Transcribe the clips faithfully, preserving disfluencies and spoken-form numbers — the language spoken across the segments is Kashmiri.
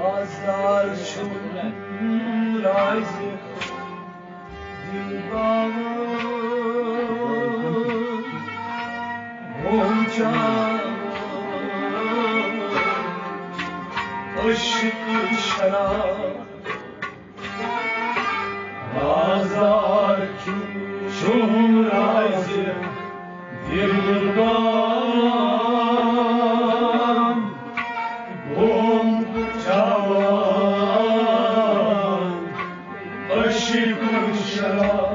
آزار چھُم رازِ دِل باوان، ہوم چاوان، عشق شراب۔ آزار چھُم رازِ دِل باوان، ہوم چاوان، عشق شراب۔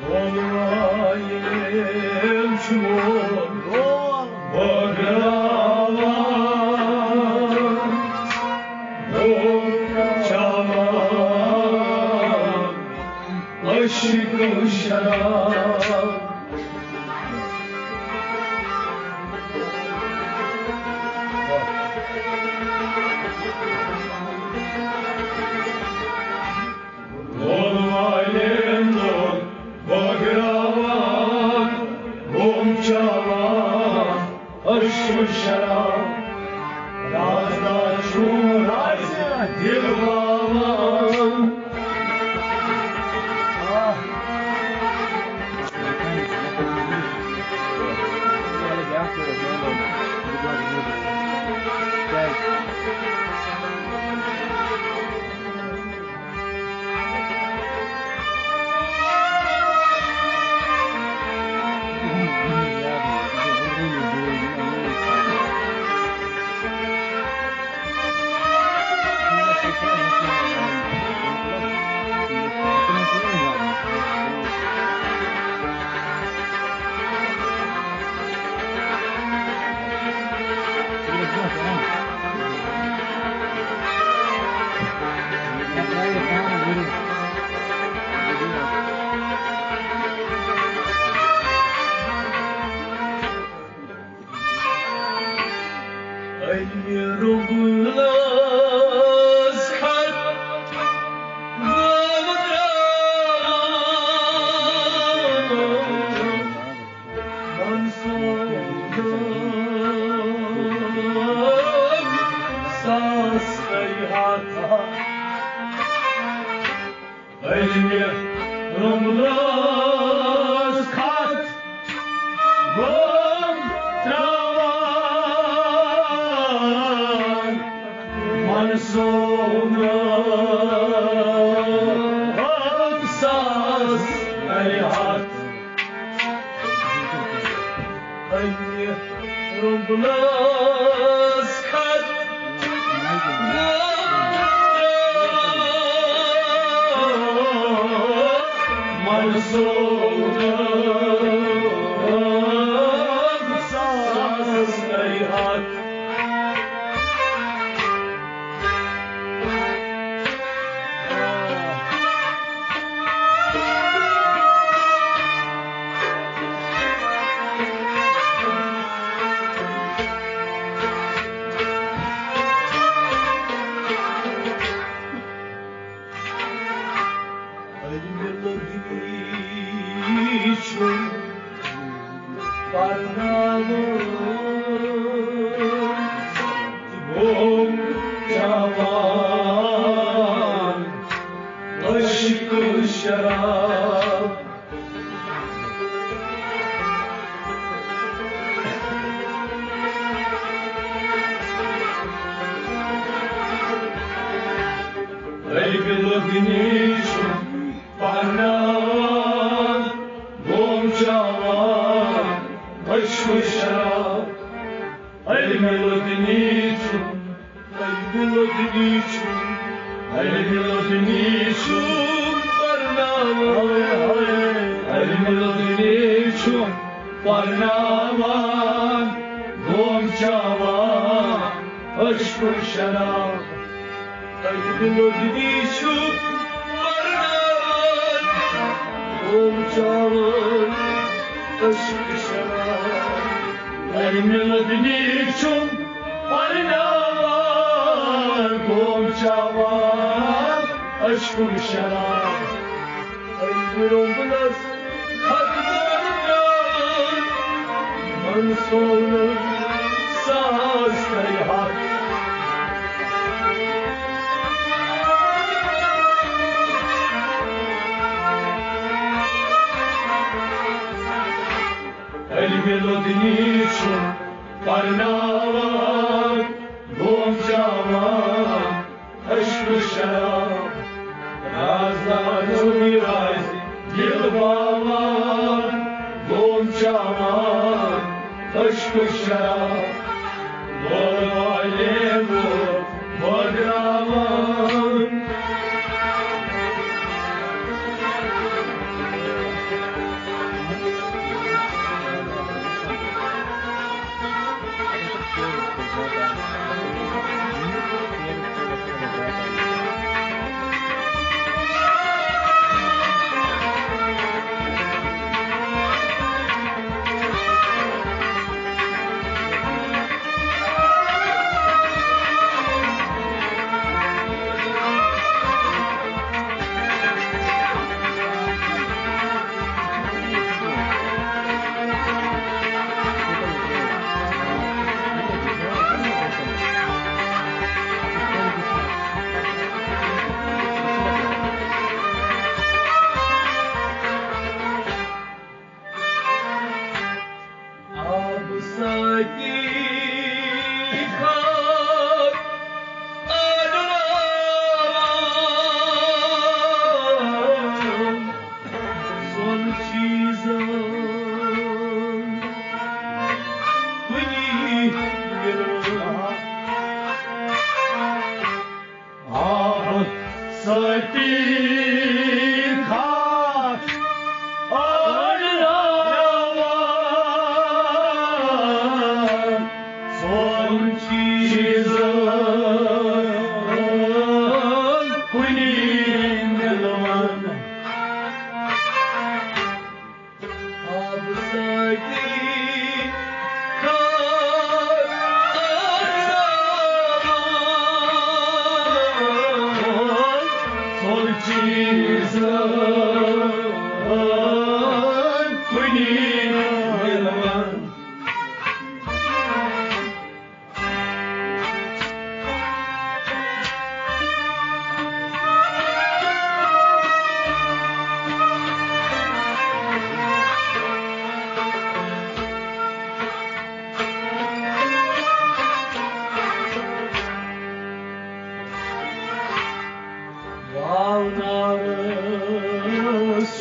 وۄلوایِم چھُ وۄل بٲگراوان، ہوم چاوان، عشق شراب۔ وۄلوایَن دۄن بٲگراوان، ہوم چاوان، عشق شراب۔ رازدار چھُم رازِ دِل باوان۔ أمۍ رُگنَس خط بٲوراوان۔ منصور ساس رہی ہاتھ۔ أمۍ رُگنَس خط بٲوراوان۔ منصور ساس رہی ہاتھ۔ أمۍ رُگنَس خط منصور ساس رہی ہاتھ۔ علمِ لدنی چھُم پرناوان، ہوم چاوان، عشق شراب۔ علمِ لدنی چھُم پرناوان، ہوم چاوان، عشق شراب۔ علمِ لدنی چھُم، علمِ لدنی چھُم، علمِ لدنی چھُم پرناوان۔ علمِ لدنی چھُم پرناوان، ہوم چاوان، عشق شراب۔ علمِ لدنی چھُم پرناوان، ہوم چاوان، عشق شراب۔ علمِ لدنی چھُم پرناوان۔ عشق و شراب، أمۍ روٚنگنس خط درمیان، منصور ساز کرِ حق۔ علمِ لدنی چھُ پرناوان، گوم چاوان عشق و شراب، رازدار چھُ راز دل باوان، گوم چاوان عشق و شراب، لول والے لول بٲگراوان۔ آب ساقی خاک آرام، سون چیزن کُنی مِلان۔ آب ستی خاک آرام، سون چیز کُنی مِلان۔ آب ساقی خاک آرام، سون چیز کُنی مِلان۔ واوناوس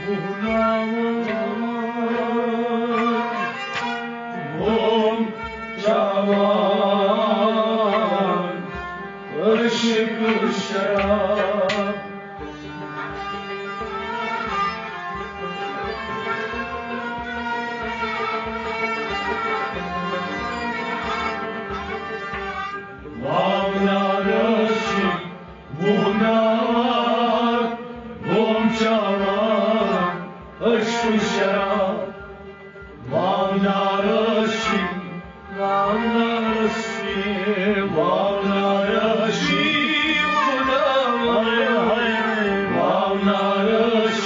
وُہناوان، گوم چاوان عشق شراب۔ واوناوس وُہناوان، گوم چاوان عشق شراب۔ واوناوس واوناوس واوناوس وُہناوان، واوناوس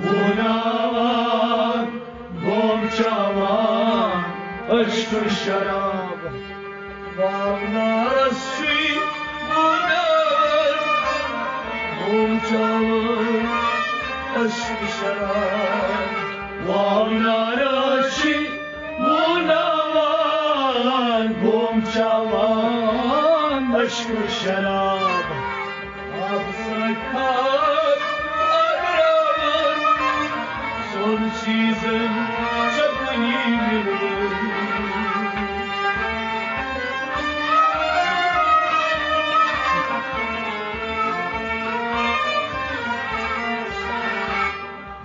وُہناوان، گوم چاوان عشق شراب۔ واوناوس وُہناوان، گوم چاوان عشق شراب۔ واوناوس وُہناوان، گوم چاوان عشق شراب۔ آب ساقی خاک آرام، سون چیزن چھُ کُنی مِلان۔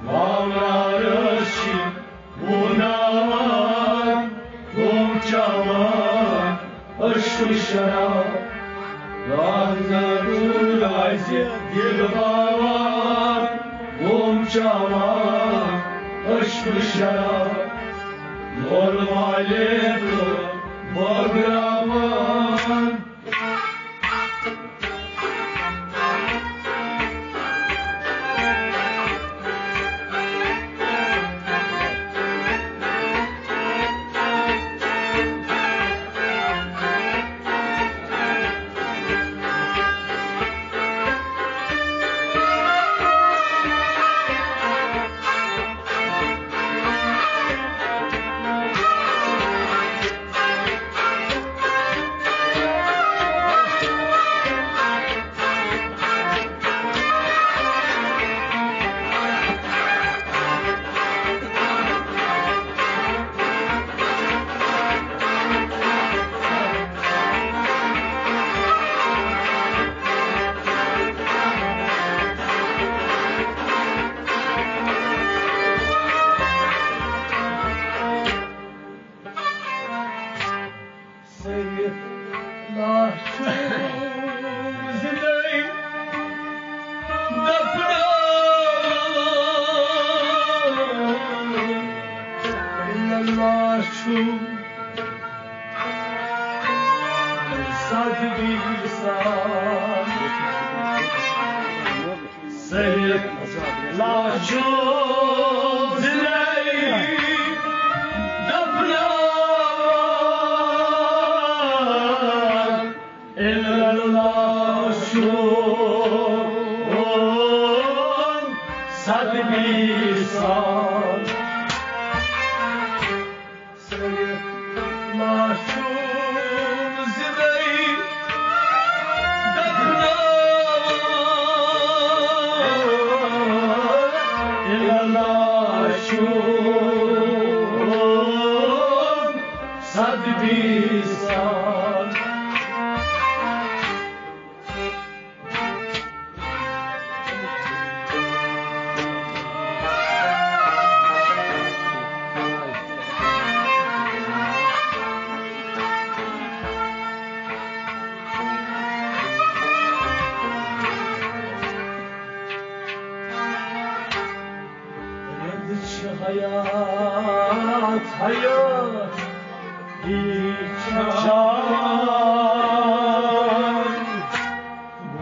واوناوس وُہناوان، گوم چاوان عشق شراب۔ رازدار چھُ راز دل باوان، گوم چاوان عشق شراب۔ لول والے لول بٲگراوان۔ سید لاشُم زندَے دفناوان۔ لاشُم صد بیسان۔ سید لاشُم زندَے دفناوان۔ الا لاشُم صد بیسان۔ سید لاشُم زندَے دفناوان۔ الا لاشُم صد بیسان۔ رند چھِ حیات، حیات یی چاوان۔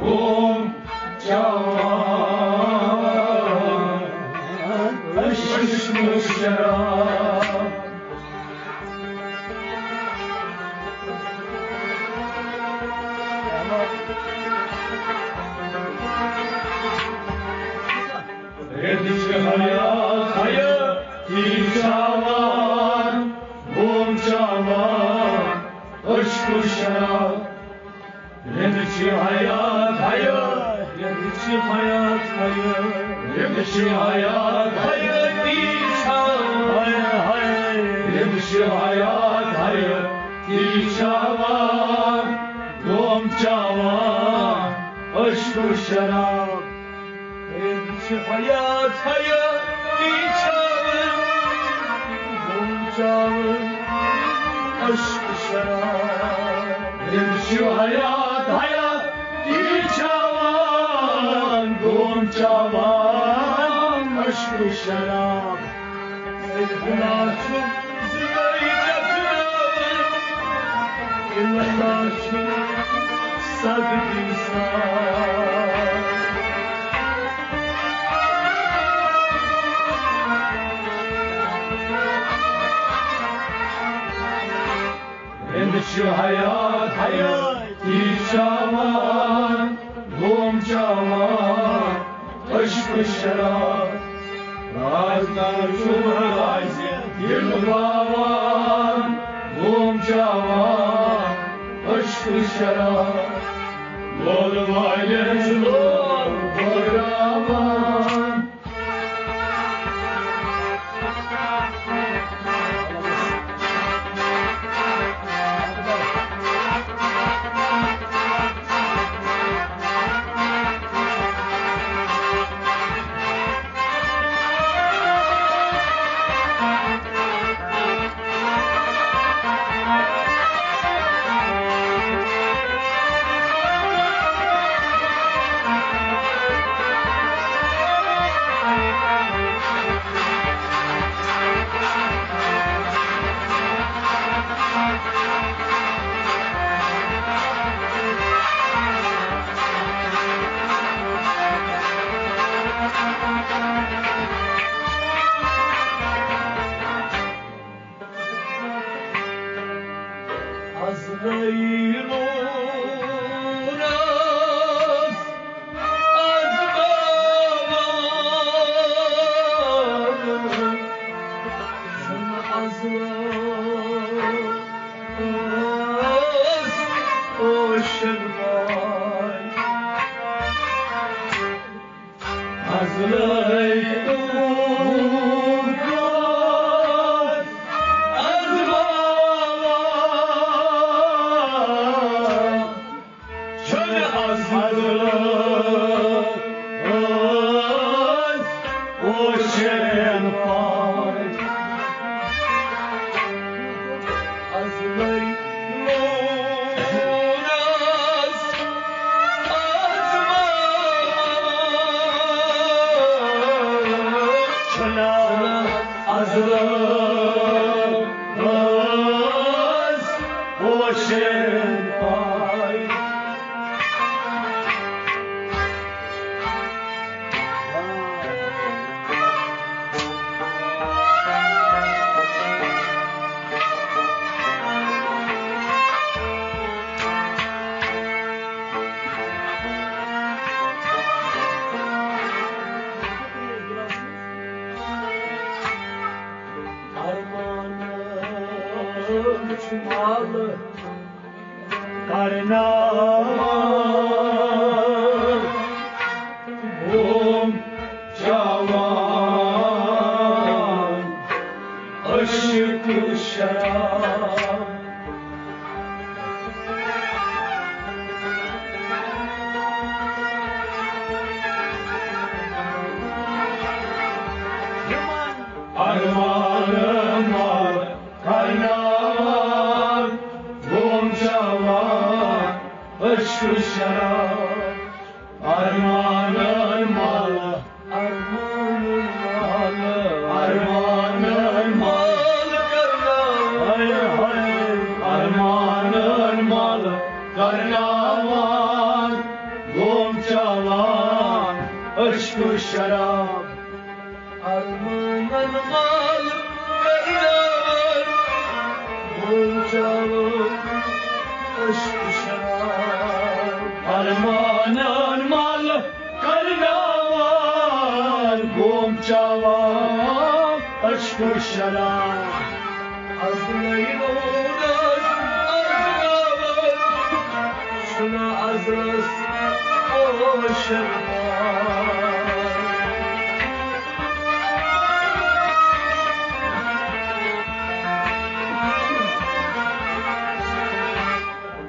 گوم چاوان، عشق شراب۔ رند چھِ حیات، حیات یی چاوان۔ گوم چاوان، عشق شراب۔ رند چھِ حیات، حیات۔ رند چھِ حیات، حیات۔ رند چھِ حیات، حیات یی چاوان۔ ہاے، ہاے۔ رند چھِ حیات، حیات یی چاوان۔ گوم چاوان، عشق شراب۔ رند چھِ حیات، حیات یی چاوان۔ گوم چاوان، عشق شراب۔ رند چھِ حیات، حیات یی چاوان۔ گوم چاوان، عشق شراب۔ سید لاشُم زندَے دفناوان۔ الا لاشُم صد بیسان۔ رند چھِ حیات، حیات یی چاوان۔ گوم چاوان، عشق شراب۔ راز ناز چھُ رازِ دل باوان۔ گوم چاوان، عشق شراب۔ لول والٮ۪ن چھُ لول بٲگراوان۔ از غیر و راز از بابا، چون از راز اوشن بای. از لای دور راز از بابا، چون از لای اوشن بای. از لای وشن پای۔ ارمانن چھُ مال کرناوان، گوم چاوان، عشق شراب۔ ارمان مال کرناوان، گوم چاوان، عشق شراب۔ ارمان مال، ارمان مال، ارمان مال کرناوان، ہائے ہائے۔ ارمان مال کرناوان، گوم چاوان، عشق شراب۔ ارمانن مال کرناوان، گوم چاوان، عشق شراب۔ ارمانن مال کرناوان، گوم چاوان، عشق شراب۔ ازلے روزس ارناوان، چھُنہٕ ازلس اوشن پاے۔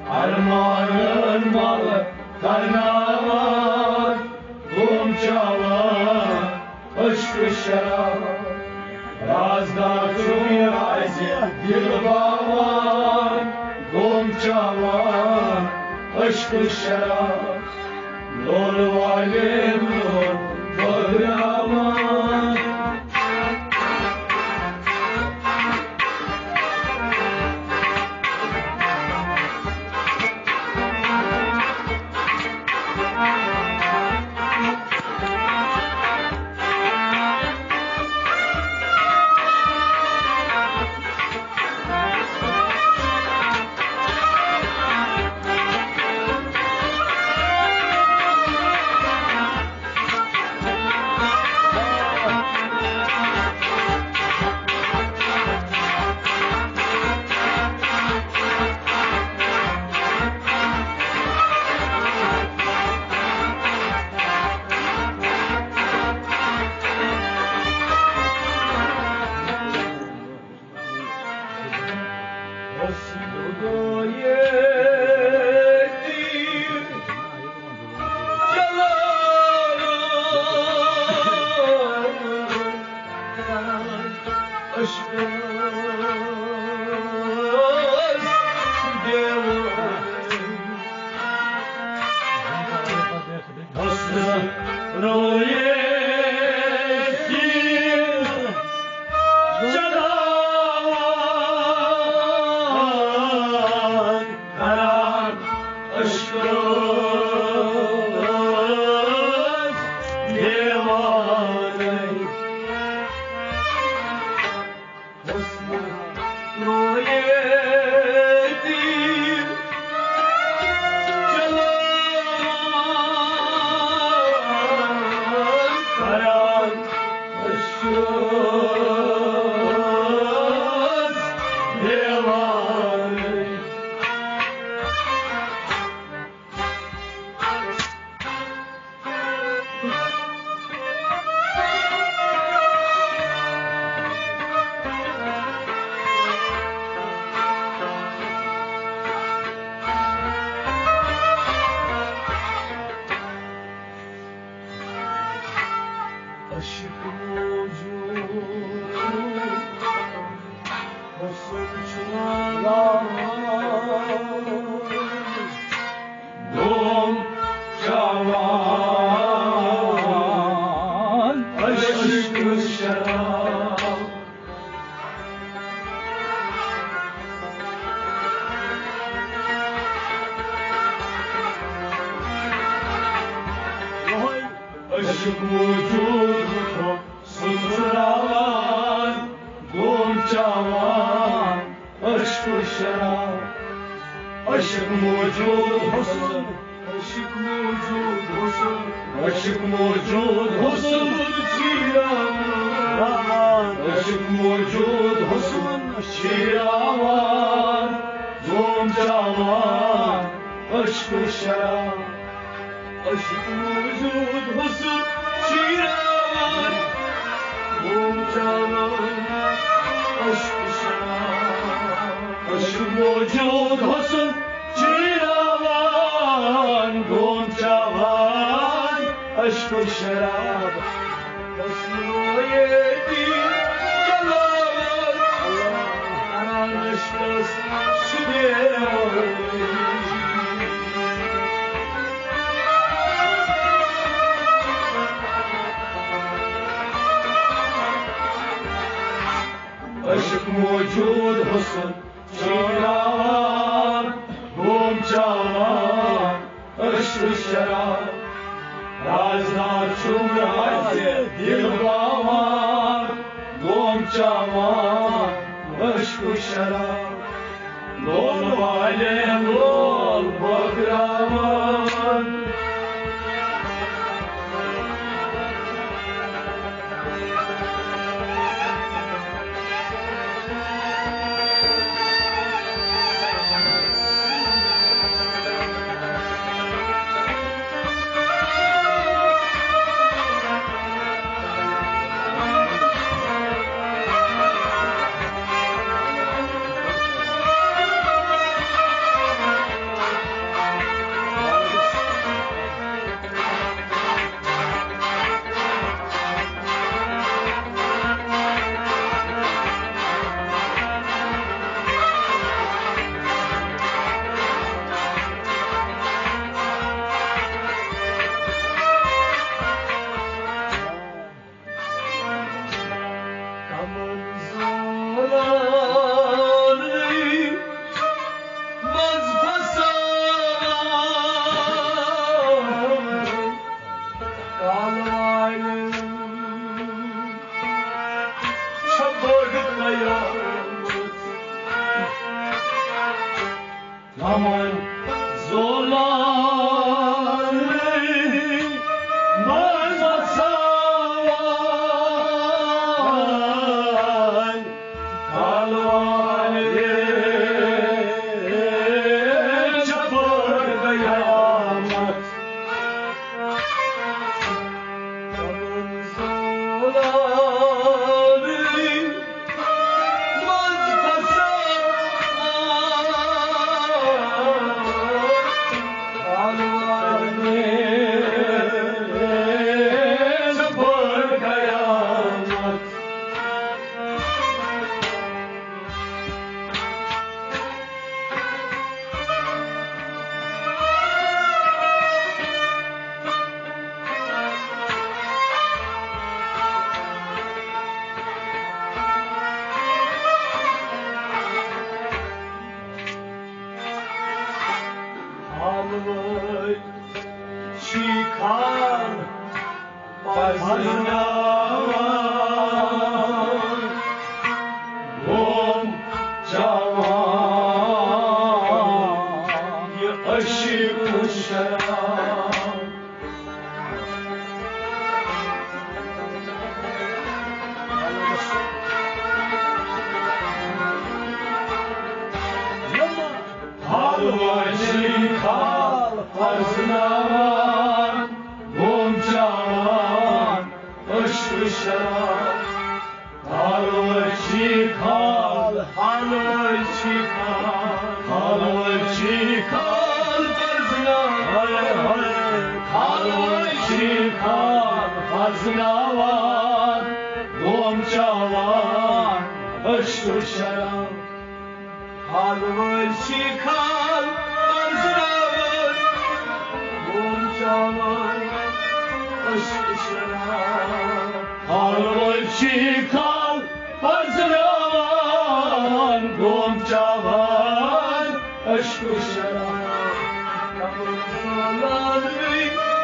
ارمانن مال کرناوان، گوم چاوان، عشق شراب۔ رازدار چھُ یہِ رازِ دِل باوان، گوم چاوان، عشق شراب۔ لول والٮ۪ن لول بٲگراوان۔ عشق موجود حسن سُنٛد راوان، گوم چاوان عشق شراب۔ عشق موجود حسن، عشق موجود حسن، عشق موجود حسن چیراوان۔ عشق موجود حسن چیراوان، گوم چاوان عشق شراب۔ عشق موجود حسن چیراوان، گوم چاوان عشق شراب۔ عشق موجود حسن چیراوان، گوم چاوان عشق شراب۔ بس نویتی چلاوان، کران عشقس شدیوان۔ عشق موجود حسن چیراوان، گوم چاوان عشق شراب۔ رازدار چھُم راز دل باوان، گوم چاوان عشق شراب۔ لول والین لول بٲگراوان۔ کمن زولانٕے منٛز پھساوان۔ کالوالٮ۪ن چھےٚ بٔڑ قیامت۔ کمن زولانٕے منٛز پھساوان۔ کالوالٮ۪ن چھےٚ بٔڑ قیامت۔ حالوٲے چھی خان پرزناوان، گوم چاوان یہِ عشق شراب۔ حالوٲے چھی خان پرزناوان، گوم چاوان عشق شراب۔ حالوٲے چھی خان، حالوٲے چھی خان، حالوٲے چھی خان پرزناوان۔ حالوٲے چھی خان پرزناوان، گوم چاوان عشق شراب۔ حالوٲے چھی خان پرزناوان، گوم چاوان عشق شراب۔ حالوٲے چھی خان پرزناوان، گوم چاوان عشق شراب۔ کمن زولانٕے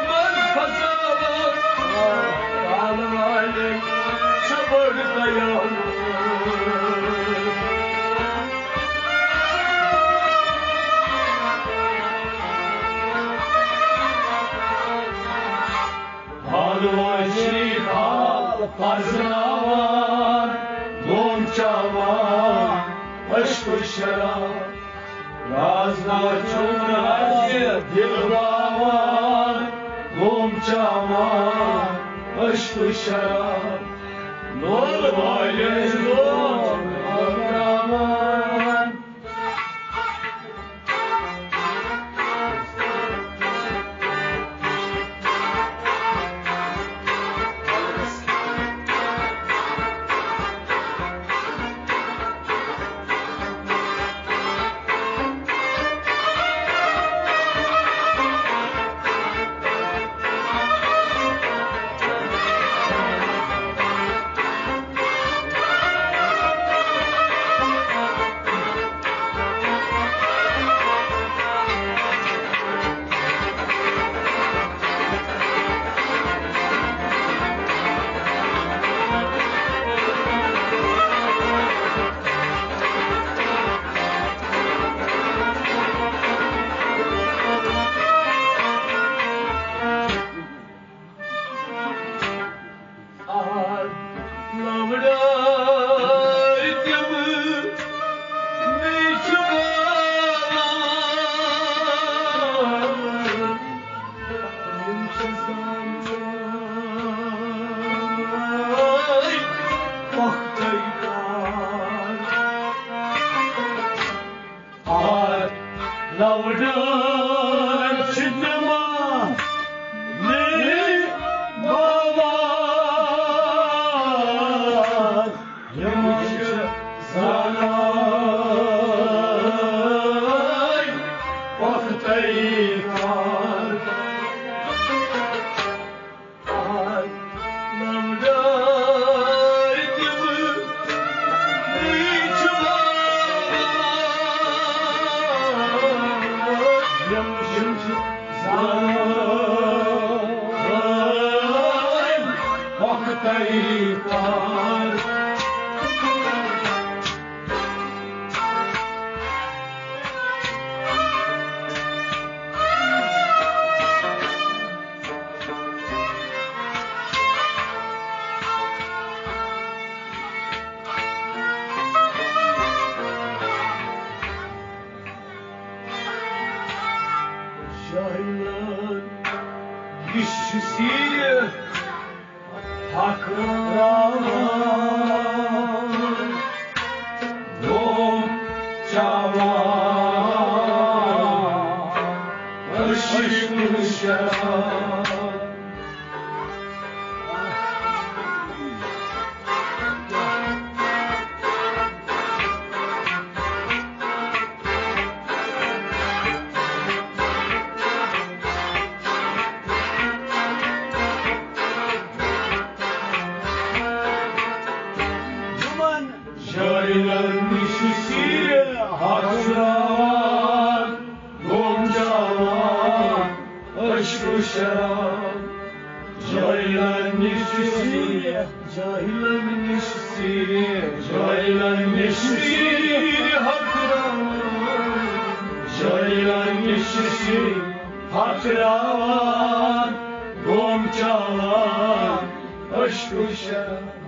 منٛز پھساوان۔ حال واشی حال پرزناوان، گوم چاوان عشق و شراب۔ راز ناچون راز دل باوان، گوم چاوان عشق و شراب۔ لول والے لول باوان۔ آر لوڈان چھِ تِمن میٲنۍ بابا، یِم چھِ زانان وقتَے کار۔ جاہلان، یہِ چھُ سیٖر حق راوان، دوم چاوان عشق شراب۔ یِمن جاہلن نِش سیٖر حق راوان، گوم چاوان عشق و شراب۔ جاہلن نِش سیٖر، جاہلن نِش سیٖر، جاہلن نِش سیٖر حق راوان، جاہلن نِش سیٖر حق راوان، گوم چاوان عشق و شراب۔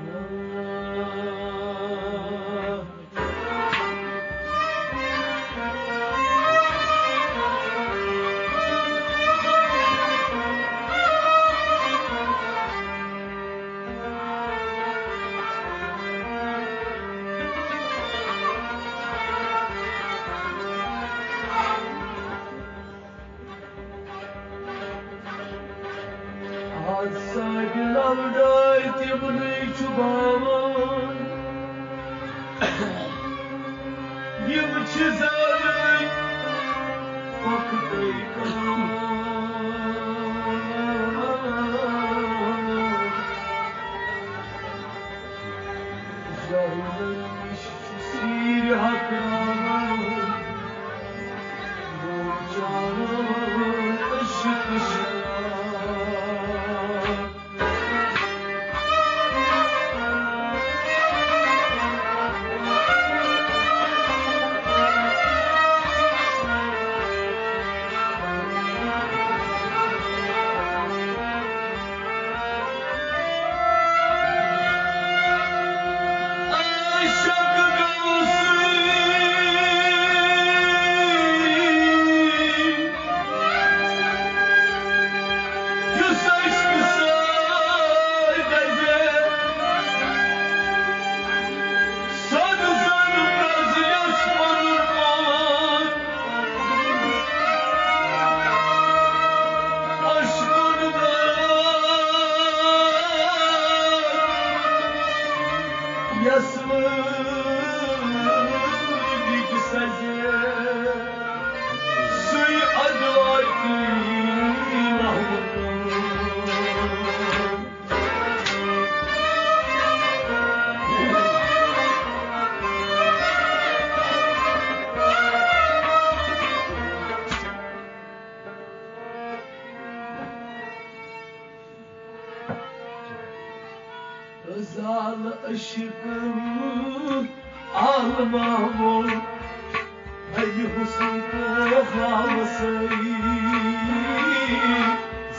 آز سانہِ لَوڈاے تِمنٕے چھُ باوان۔ یِم چھِ زالٕنۍ وقتٕے کانٛہہ۔ جاہلن نِش سیٖر حق راوان، گوم چاوان عشق شراب۔ عشقن عالمہ وول، اَمہِ حسن تہٕ حوسے۔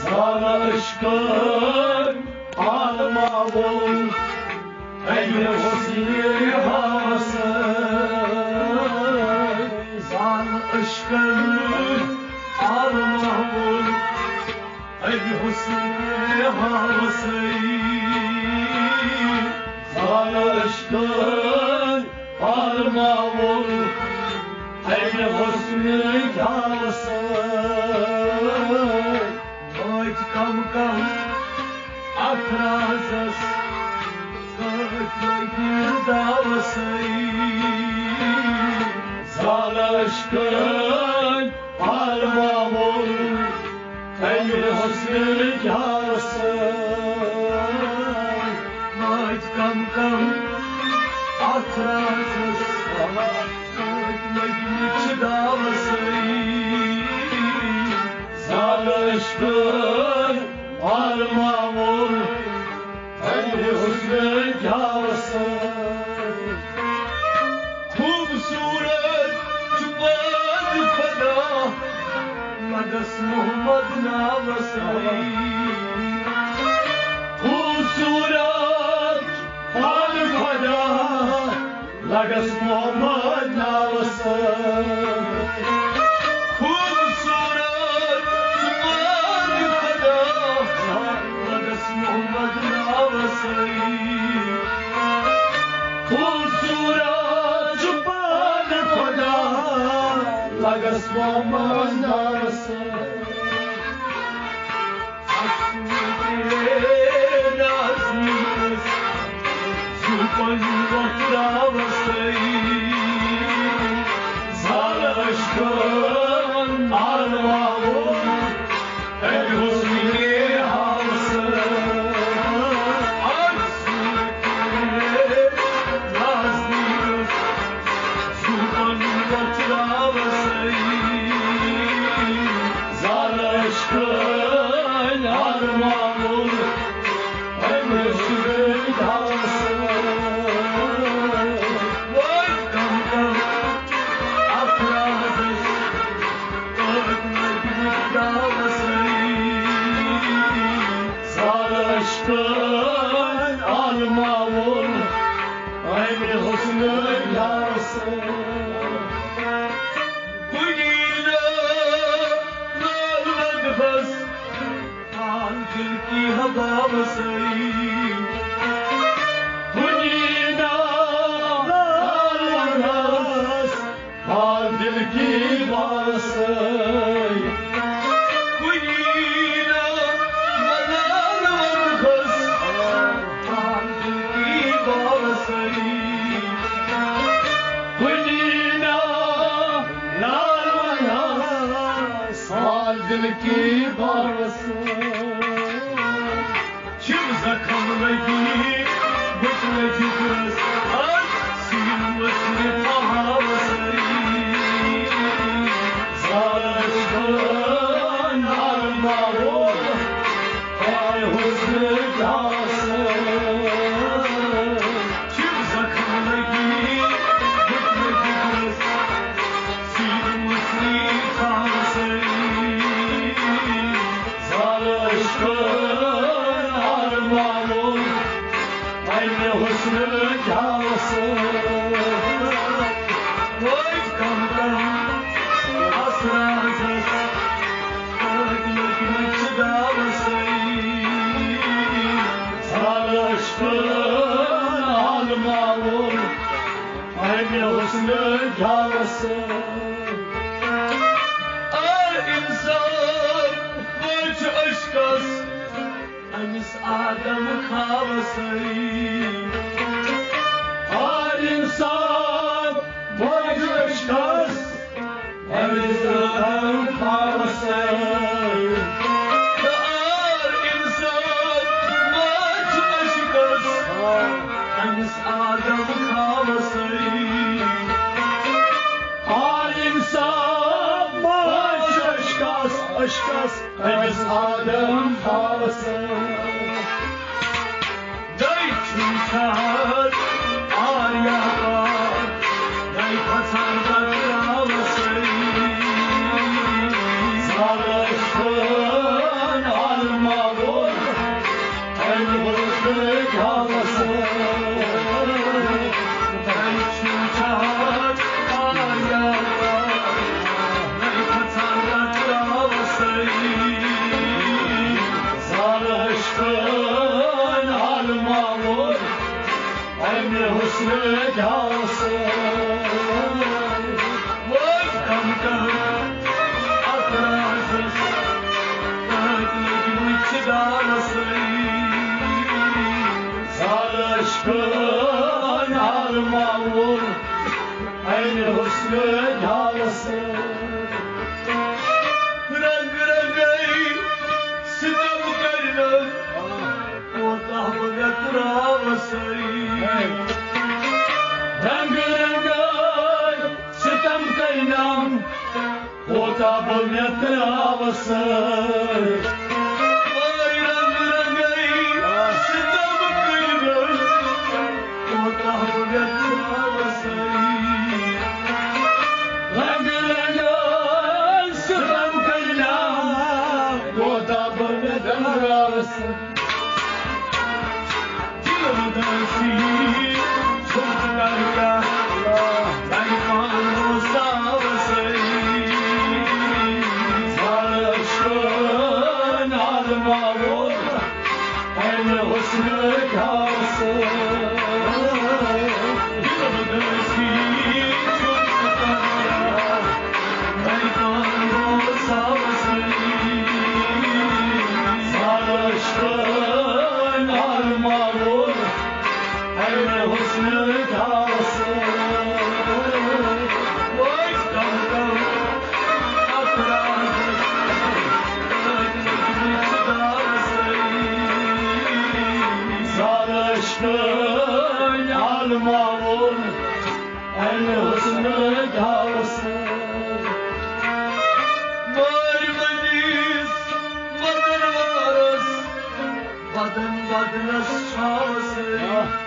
زال عشقن عالمہ وول، اَمہِ حسن حوسے۔ زال عشقن عالمہ وول، اَمہِ حسن حوسے۔ زال عشقن عالمہ وول، اَمہِ حسن حوسے۔ وٲتۍ کم کم اَتھ رازس، کٔتۍ لٔگۍ داوسے۔ زال عشقن عالمہ وول، اَمہِ حسن حوسے۔ وٲتۍ کم کم اَتھ رازس، کٔتۍ لٔگۍ مٕتۍ داوسے۔ زال عشقن عالمہ وول، اَمہِ حسن حوسے۔ خوبصورت چھُ پاک خدا، لگس محمد ناوسے۔ خوبصورت پاک خدا، لگس محمد ناوسے۔ خوبصورت چھُ پاک خدا، لگس محمد ناوسے۔ خوبصورت چھُ پاک خدا، لگس محمد ناوسے۔ اصل تیرے نازنینس، زُبان وۄتھراوسے۔ زال عشقن عالمہ وول، اَمہِ حسن حوسے۔ اصل تیرے نازنینس، زُبان وۄتھراوسے۔ زال عشقن عالمہ وول، اَمہِ حسن حوسے۔ وٲتۍ کم کم اَتھ رازس، کٔتۍ لٔگۍ مٕتۍ داوسے۔ زال عشقن عالمہ وول، اَمہِ حسن حوسے۔ کُنی نہ لال مدحس، حال دل کی ہوا وسے۔ کُنی نہ لال مدحس، حال دل کی باسے۔ کُنی نہ ملال مدحس، حال دل کی باسے۔ کُنی نہ لال مدحس، حال دل کی باسے۔ چھِم زخم لگی، بُتھ لگی گرس، آج سیٖنہٕ مٔژھرِ تھاوسے۔ زال عشقن عالمہ وول، اَمہِ حسن حوسے۔ چھِم زخم لگی، بُتھ لگی گرس، سیٖنہٕ مٔژھرِ تھاوسے۔ زال عشقن عالمہ وول، اَمہِ حسن حوسے۔ وٲتۍ کم کم اَتھ رازس، کٔتۍ لٔگۍ مٕتۍ داوسے۔ زال عشقن عالمہ وول، اَمہِ حسن حوسے۔ آ اِنسان، وٕچھ عشقس، أمِس آدم کھاوسے۔ آ اِنسان، وٕچھ عشقس، أمِس آدم کھاوسے۔ آ اِنسان، وٕچھ عشقس، أمِس آدم کھاوسے۔ آ اِنسان، وٕچھ عشقس، عشقس، أمِس آدم کھاوسے۔ دٔے چھُم ژھان تب مےٚ ترٛاوسہٕ۔ ٲے رنٛگ رنٛگے ستم کٔرۍ مےٚ، کوتاہ مےٚ ترٛاوسہٕ۔ رنٛگ رنٛگے ستم کٔرۍ مےٚ، کوتاہ مےٚ ترٛاوسہٕ۔ عالماوُن امہِ حسنہٕ تھاوسہٕ۔ مٲلۍ مٔنیٖس مدن وارس بدن بدنس چھاوسہٕ۔